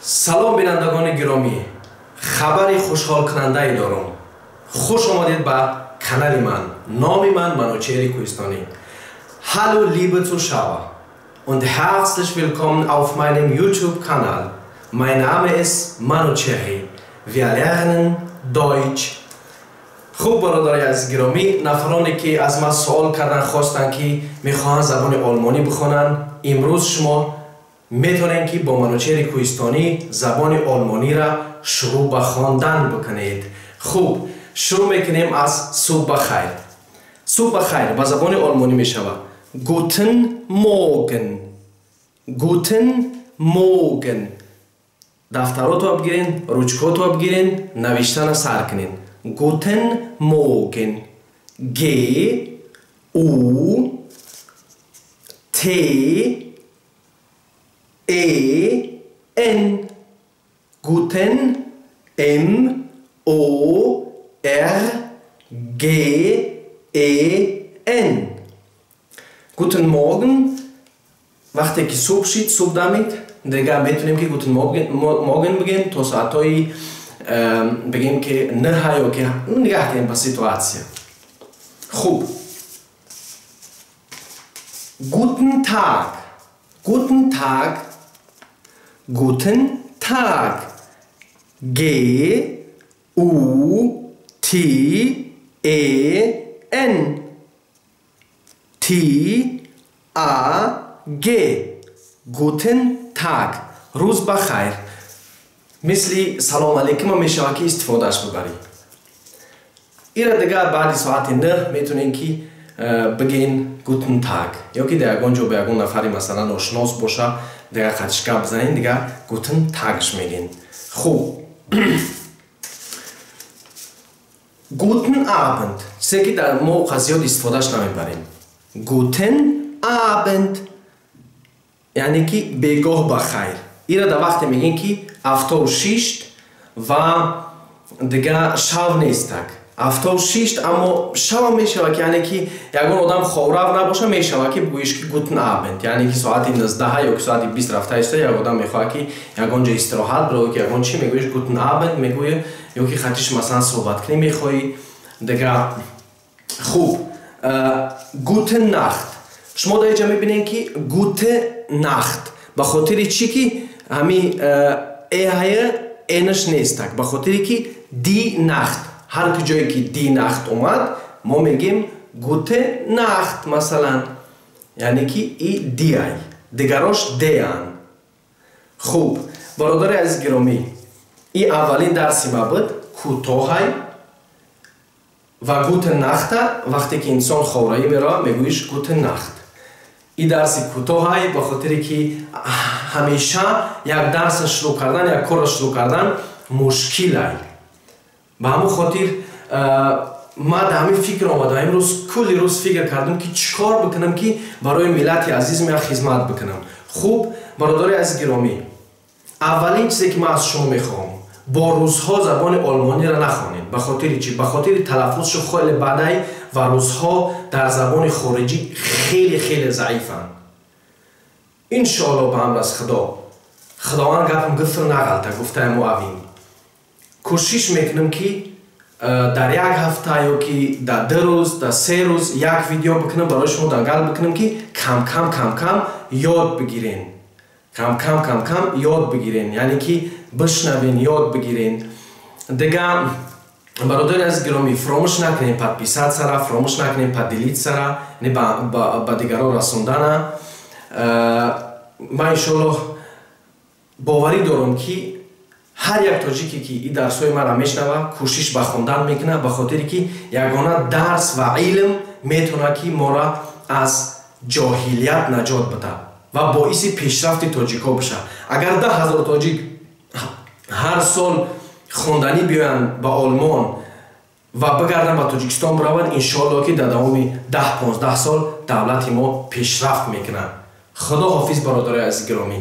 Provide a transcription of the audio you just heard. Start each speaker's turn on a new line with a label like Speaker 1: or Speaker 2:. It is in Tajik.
Speaker 1: Салом, бинандагони гиромӣ! Хабари хушҳолкунандае дорам. Хуш омадед ба канали ман. Номи ман Манучеҳри Кӯҳистонӣ. Hallo, liebe Zuschauer, und herzlich willkommen auf meinem YouTube-Kanal. Mein Name ist Manuchehri. Wir lernen Deutsch. Хуб, бародари азиз гиромӣ, нафароне ки аз ман суол кардан хостанд, ки мехоҳанд забони олмонӣ бихонанд, имрӯз шумо метавонед, ки бо Манучеҳри Кӯҳистонӣ забони олмониро шурӯъ ба хондан бикунед. Хуб, шурӯъ мекунем аз субҳ ба хайр. Субҳ ба хайр ба забони олмонӣ мешавад Guten Morgen. Guten Morgen. Дафтарото бигирен, ручкото бигирен, навиштана сар кунен. Guten Morgen. G U T E N. Guten M O R G E N. Guten Morgen. Вақте ки субҳ шид, субҳ дамид, дигар метавонем, ки Guten Morgen бигем то соатҳои, бигем, ки 9 ё ки нигаҳ кунем ба ситуация. Хуб, Guten Tag. Guten Tag. Guten Tag. G U T E N T A G. Guten Tag. Рӯз ба хайр. Мисли салом алейкума мешавад, ки истифодааш бибарӣ. Ира дигар баъди соати 9 метавонем, ки бигӯен Guten Tag, ё ки дар ягон ҷо ба ягон нафари, масалан, ошнос боша, дигар қатиш гап бизанем, дигар Guten Tag ш мегӯен. Хуб, Guten Abend, чизе ки дар мо зиёд истифодааш намебарем. Guten Abend, яъне ки бегоҳ ба хайр. Ира дар вақте мегӯем, ки афтоб шишт ва дигар шав нестак. Афтоб шишт, аммо шава мешавад, ки яъне ки ягон одам ховрав набоша, мешавад, ки бигӯиш, ки Guten Abend, яъне ки соати 19 ё ки соати 20 рафта истода, як одам мехоҳад, ки ягон ҷо истироҳат биро, ки ягон чӣ мегӯиш, Guten Abend мегӯӣ, ё ки хатиш, масалан, суҳбат кунӣ мехоҳӣ дигар. Хуб, Gute Nacht. Шумо дар инҷа мебинед, ки Gute Nacht, ба хотири чӣ ки ҳами эҳая энаш нестак? Ба хотире ки die Nacht. Ҳар ҷое ки die Nacht омад, мо мегем Gute Nacht, масалан, яъне ки и die ай, дигарош деан. Хуб, бародари азиз гиромӣ, и аввалин дарси ма буд, кӯтоҳай. Ва Gute Nacht а вақте ки инсон ховраӣ меравад, мегӯиш Gute Nacht. И дарси кӯтоҳай, ба хотире ки ҳамеша як дарса шурӯъ кардан, як корро шурӯъ кардан мушкилай. Ба ҳамон хотир ман дар ҳамин фикр омадам. Имрӯз кулли рӯз фикр кардам, ки чӣ кор бикунам, ки барои миллати азизм як хизмат бикунам. Хуб, бародари азиз гиромӣ, аввалин чизе ки ман аз шумо мехоҳам: бо русҳо забони олмониро нахонед. Ба хотири чӣ? Ба хотири талаффузшо хеле бадай ва русҳо дар забони хориҷӣ хеле хеле заифанд. Иншоалло, ба амр аз Худо, Худованд гапам гуфтам нағалта гуфтаи муавин, кӯшиш мекунам, ки дар як ҳафта ё ки дар 2 рӯз, дар 3 рӯз як видео бикунам, барои шумо дангал бикунам, ки камкам камкам ёд бигирен, камкам камкам ёд бигирен, яъне ки бишнавен, ёд бигирен. Дигар, бародари азиз гиромӣ, фуромӯш накунем подписаться ра, фуромӯш накунем поделиться ра, яъне ба дигарон расондана. Ман иншоаллоҳ боварӣ дорам, ки ҳар як тоҷике ки и дарсҳои маро мешнава, кӯшиш ба хондан мекунад, ба хотире ки ягона дарс ва илм метавонад, ки моро аз ҷоҳилият наҷот бидад ва боиси пешрафти тоҷикҳо бишавад. Агар 10 000 тоҷик ҳар сол хонданӣ биёянд ба Олмон ва бигарданд, ба Тоҷикистон бираванд, иншоалло, ки дар давоми 10-15 сол давлати мо пешрафт мекунад. Худо ҳофиз, бародарои азиз гиромӣ.